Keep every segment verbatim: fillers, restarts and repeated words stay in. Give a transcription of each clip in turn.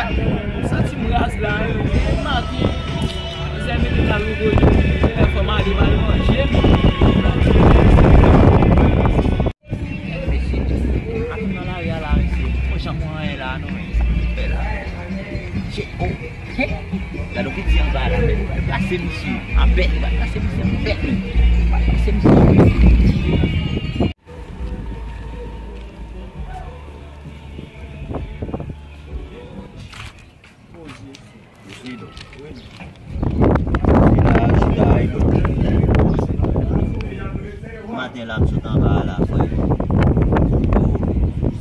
M santi m raz la, wi. Depi maten, mizè mete m nan louvri, lè fò m ale m al manje. Mesye, ap nan lari a la, mesye. Mwen jan mwen anyen la, non, mesye. Fè la. Che, oh, he. Gade yon piti anba la, men. Plase misye. Anbèt, li va plase misye anbèt, men. Li va plase misye anbèt. Mesye, don. Maten la, m sot anba a la, frè. Yo,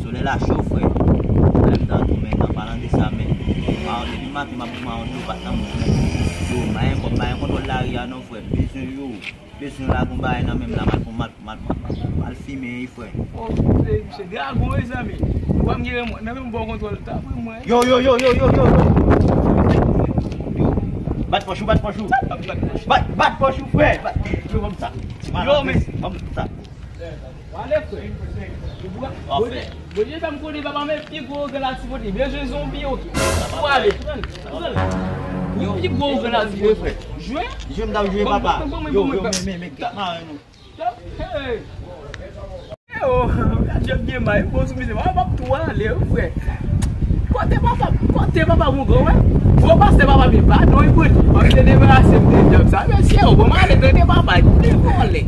solèy la cho, frè. Lè m t ap goumen, an palan de sa, men, mawon, depi maten, m ap goumen yon dlo pat nan moun, men. Yo, mayen kòb, mayen kontwòl lari a, non, frè. M bezwen yo. Bezwen lage yon bagay nan men m la, m al, m al, m al, m al, m al fimen, wi, frè. Oh, se, se dragon, mezanmi. Ou pa m gen nan men m, bon kontwòl, ta pran mwen. Yo, yo, yo, yo, yo, yo, yo. Yo. Bat pòch ou, bat pòch ou. Bat, bat pòch ou. Bat, bat pòch ou, frè. Bat. Yo, ban m sa. Yo, men. Ban m sa. Wale, frè. Bondye, Bondye fè m konnen papa, men pi gwo ogre la ti pote. Bezwen zonbi, oke. Wale, pran. Yo, pi gwo ogre la ti pote. Jwe? Jwe m t ap jwe, papa. Yo, yo, men, men, men, gad maren nou. Hey! Yo, gad jan m gen may, bon sou misye, mwen p ap tou ale, wi, frè. Kote papa, kote papa m, gwo, wè? Gwo pastè papa m, pa non, wi, Bondye. Mwen te debarase m de djab sa, mesye, yo, bon, m ale tande papa, li vole.